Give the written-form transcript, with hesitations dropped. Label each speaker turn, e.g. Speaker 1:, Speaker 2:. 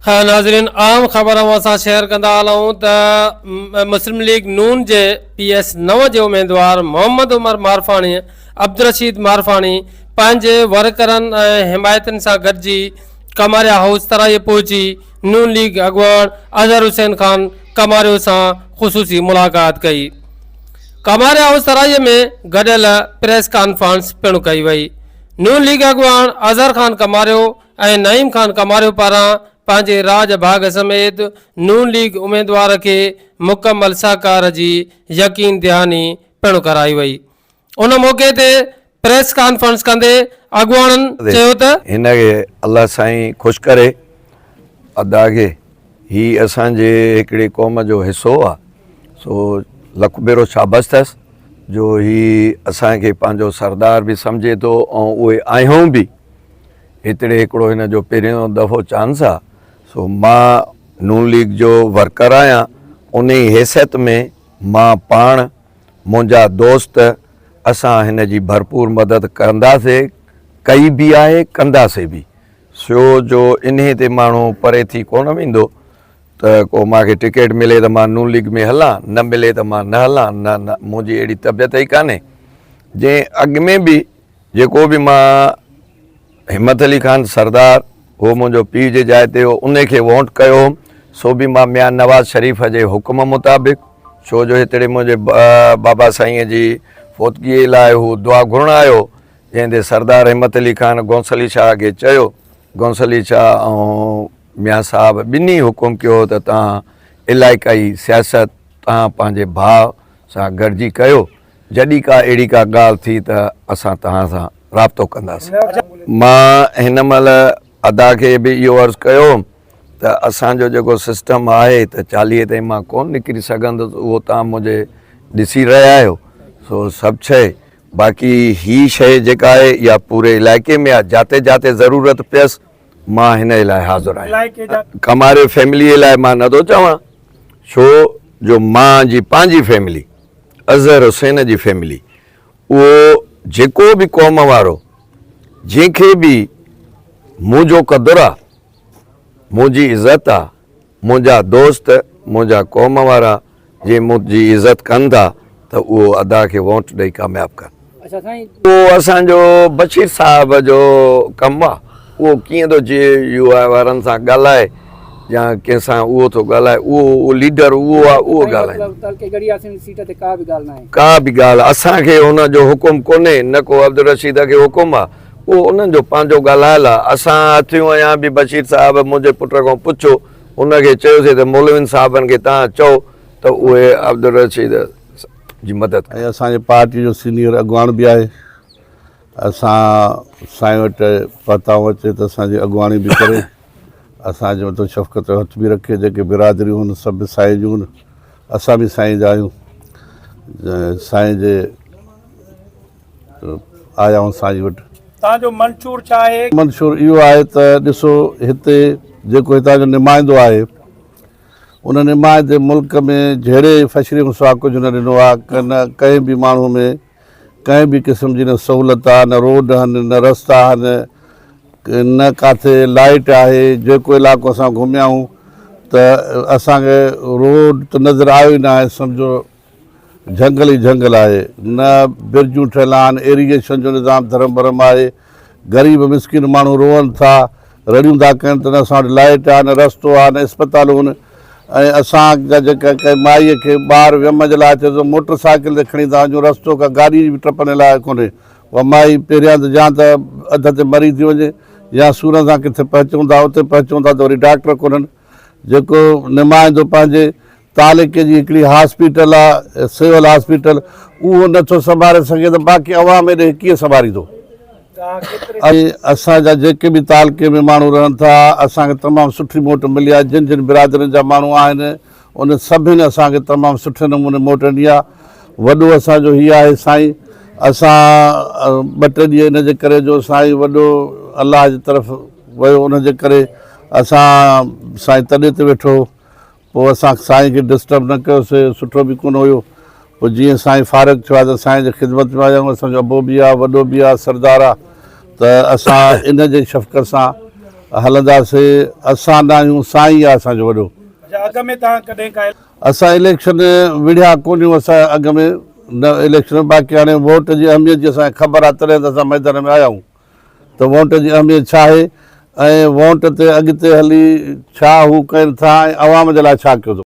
Speaker 1: ها ناظرين اهم خبر اوهان سان شيئر ڪندا هلون ته مسلم ليگ نون جي پي ايس 9 جي اميدوار محمد عمر مارفاڻي عبدالرشيد مارفاڻي پنهنجي ورڪرن ۽ حمايتين سان گڏجي ڪماريا هائوس ترائي پهچي نون ليگ اڳواڻ اظهر حسين خان ڪماريو سان خصوصي ملاقات ڪئي. ڪماريا هائوس ترائي ۾ گڏيل پريس ڪانفرنس پڻ ڪئي وئي. نون ليگ اڳواڻ اظهر خان ڪماريو ۽ نعيم خان ڪماريو پاران پنهنجي راڄ ڀاڳ سميت نون ليگ اميدوار کي مڪمل سهڪار جي يقين دهاني پڻ ڪرائي وئي. ان موقعي تي پريس ڪانفرنس ڪندي اڳواڻن چيو ته.
Speaker 2: هن کي الله سائين خوش ڪري ادا کي هي اسان جي هڪڙي قوم جو حصو آ سو لک ڀيرو شابس اٿس جو هي اسان کي پنهنجو سردار به سمجهي ٿو ۽ اهي آهيون به هتڙي هڪڙو هن جو پهريون دفعو چانس آ سو مان نون ليگ جو ورڪر آهيان انهي حيثيت ۾ مان پاڻ منهنجا دوست اسان هن جي ڀرپور مدد ڪنداسي ڪئي به آهي ڪنداسي به سو جو انهي تي ماڻهو پري ٿي ڪونه ويندو ته ڪو مان کي ٽڪيٽ ملي ته مان نون ليگ ۾ هلان نه ملي ته مان نه هلان نه نه منهنجي اهڙي طبيعت ئي ڪانهي جنهن اڳ ۾ به جيڪو به مان همت علي خان سردار هو منهنجو پيء جي جاء تي هو انهي کي وونٽ ڪيو هوم سو به مان ميان نواز شريف جي حڪم مطابق ڇو جو هتڙي منهنجي بابا سائينء جي فوتگيء لاء هو دعا گهرڻ آيو جنهن تي سردار همت علي خان غوث علي شاهه کي چيو غوث علي شاهه ۽ ميان صاحب ٻنهي حڪم ڪيو ته توهان علائقائي سياست توهان پنهنجي ڀاء سان گڏجي ڪيو جڏهن ڪا اهڙي ڪا ڳالهه ٿي ته اسان توهان سان رابطو ڪنداسين. مان هن مهل ادا کي به اهو عرض ڪيو هوم ته اسان جو جيڪو سسٽم آهي ته 40 تائين مان ڪونه نڪري سگهندس اهو توهان منهنجي ڏسي رهيا آهيو سو سڀ شيء باقي هي شيء جيڪا آهي اها پوري علائقي ۾ آهي جاتي جاتي ضرورت پيس مان هن لاء حاضر آهيان. ڪماري فيمليء لاء مان نٿو چوان ڇو جو مان جي پنهنجي فيملي اظهر حسين جي فيملي اهو جيڪو به قوم وارو جنهن کي به منهنجو قدر آ منهنجي عزت آ منهنجا دوست منهنجا قوم وارا جي منهنجي عزت ڪن ٿا ته اهو ادا کي ووٽ ڏئي ڪامياب ڪن. اهو اسان جو بشير صاحب جو ڪم آ اهو ڪيئن ٿو جي يو آء وارن سان ڳالهائي يا ڪنهن سان اهو ٿو ڳالهائي اهو اهو ليڊر اهو آ اهو ڳالهائيندو. ڪا به ڳالهه اسان کي ان جو حڪم ڪونهي نه ڪو عبدالرشيد کي حڪم آ اهو انهن جو پنهنجو ڳالهايل آ اسان اٿيون اڃا به بشير صاحب منهنجي پٽ کان پڇو ان کي چيوسي ته مولوين صاحبن کي توهان چئو ته اهي عبدالرشيد جي مدد ڪن.
Speaker 3: ۽ اسان جي پارٽي جو سينيئر اڳواڻ به آهي. اسان سائين وٽ پهتا آهيون اچي ته اسان جي اڳواڻي به ڪري اسان جي مٿان شفقت جو هٿ به رکي جيڪي برادريون آهن سڀ سائين جون آهن اسان به سائين جا آهيون سائين جي آيا آهيون سائين وٽ.
Speaker 4: توهان جو منشور ڇا آهي؟
Speaker 3: منشور اهو آهي ته ڏسو هتي جيڪو هتان جو نمائندو آهي ان نمائندي ملڪ ۾ جهڙي فشري سوا ڪجهه نه ڏنو آهي نه ڪنهن به ماڻهو ۾ ڪنهن به قسم جي نه سهولت آ نه روڊ هن نه رستا هن نه ڪاٿي لائيٽ آهي جيڪو علائقو اسان گهميا آهيون ته اسان کي روڊ ته نظر آيو ئي نه آهي سمجهو جهنگل ئي جهنگل آهي نه برجون ٺهيل آهن ايريگيشن جو نظام ڌرم ڀرم آهي غريب مسڪين ماڻهو روئن ٿا، رڙيون ٿا ڪن ته نه اسان وٽ لائيٽ آ نه رستو آ نه اسپتالون آهن ۽ اسان جا جيڪا ڪنهن مائيء کي ٻار ويم جي لاء اچي ٿو موٽر سائيڪل تي کڻي ٿا وڃون رستو ڪا گاڏي جي به ٽپڻ لاء ڪونهي اها مائي پهريان ته يا ته اڌ تي مري ٿي وڃي يا سورن سان ڪٿي پهچون ٿا اتي پهچون ٿا ته وري ڊاڪٽر ڪونهن جيڪو نمائندو پنهنجي تعلقي جي هڪڙي هاسپيٽل آ سول هاسپيٽل اهو نه ٿو سنڀاري سگهي ته باقي عوام ايڏي ڪيئن سنڀاريندو. ۽ اسان جا جيڪي به تعلقي ۾ ماڻهو رهن ٿا اسان کي تمام سٺي موٽ ملي آ جن جن برادرين جا ماڻهو آهن ان سڀن اسان کي تمام سٺي نموني موٽ ڏني آ وڏو اسان جو هي آهي سائين اسان ٻه ٽي ڏينهن ان جي ڪري جو سائين وڏو الله جي طرف ويو ان جي ڪري اسان سائين تڏي تي ويٺو هو پوء اسان سائين کي ڊسٽرب نه ڪيوسي، سٺو به ڪونه هيو. پوء جيئن سائين فارغ ٿيو آهي ته سائين جي خدمت ۾ آيا آهيون. اسان جو ابو به آهي، وڏو به آهي، سردار آهي ته اسان ان جي شفقت سان هلنداسي اسان نه آهيون سائين آهي اسان جو وڏو.
Speaker 4: اڇا اڳ ۾ توهان ڪڏهن ڪا.
Speaker 3: اسان اليڪشن وڙهيا ڪونهيون اسان اڳ ۾ نه اليڪشن باقي هاڻي ووٽ جي اهميت جي اسان کي خبر آهي تڏهن ته اسان ميدان ۾ آيا آهيون ته ووٽ جي اهميت ڇا آهي ۽ ووٽ تي اڳتي هلي ڇا هو ڪن ٿا ۽ عوام جي لاء ڇا ڪيو ٿو.